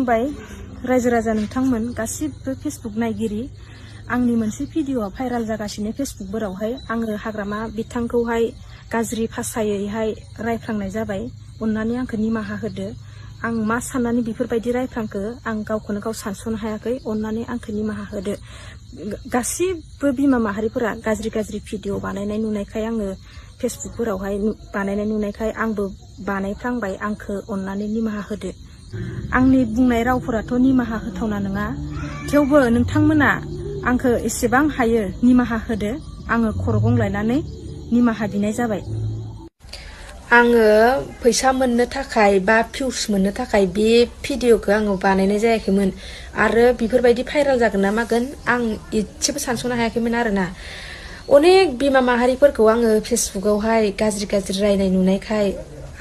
खुलुमबाय रायजो राजा नोंथांमोन गासिबो फेसबुक नायगिरि आंनि मोनसे भिडिअआ भाइराल जागासिनो फेसबुकफोरावहाय आङो हाग्रामा बिथांखौहाय गाज्रि भाषायैहाय रायफ्रांनाय जाबाय अन्नानै आंखौ निमाहा होदो आं मा साननानै बेफोरबायदि रायफ्रांखो आं गावखौनो गाव सानस'नो हायाखै अन्नानै आंखौ निमाहा होदो गासिबो बिमा माहारिफोरा गाज्रि भिडिअ बानायनाय नुनायखाय आङो फेसबुकफोरावहाय बानायनाय नुनायखाय आंबो बानायफ्लांबाय आंखौ अन्नानै निमाहा होदो आंनि बुंनाय रावफोराथ' निमाहा होथावना नङा थेवबो नोंथांमोना आंखौ एसेबां हायो निमाहा होदो आङो खर' गंग्लायनानै निमाहा बिनाय जाबाय आङो फैसा मोननो थाखाय बा भिउस मोननो थाखाय बे भिडिअखौ आङो बानायनाय जायाखैमोन आरो बेफोरबायदि भाइराल जागोन ना मागोन आं इसेबो सानस'नो हायाखैमोन आरोना अनेक बिमा माहारिफोरखौ आङो फेसबुकआवहाय गाज्रि रायनाय नुनायखाय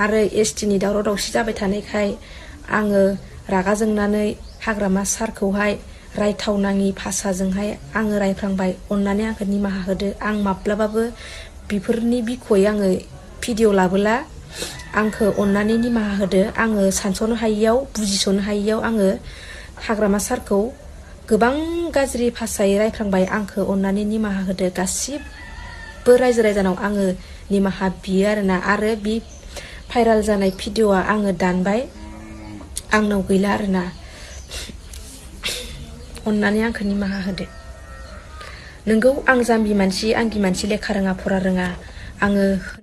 आरो एसटिनि दावराव दावसि जाबाय थानायखाय आङो रागा जोंनानै हाग्रामा सारखौहाय रायथावनाङि भाषाजोंहाय आङो रायफ्रांबाय अन्नानै आंखौ निमाहा होदो आं माब्लाबाबो बेफोरनि बिखय आङो भिडिअ लाबोला आंखौ अन्नानै निमाहा होदो आङो सानस'नो हायियाव बुजिस'नो हायियाव आङो हाग्रामा सारखौ गोबां गाज्रि भाषायै रायफ्रांबाय आंखौ अन्नानै निमाहा होदो गासिबो रायजो राजानाव आङो निमाहा बियो आरोना आरो बे भाइराल जानाय भिडिअआ आङो दानबाय आंनाव गैला आरोना अन्नानै आंखौ निमाहा होदो नोंगौ आं जाम्बि मानसि आंगि मानसि लेखा रोङा फरा रोङा आङो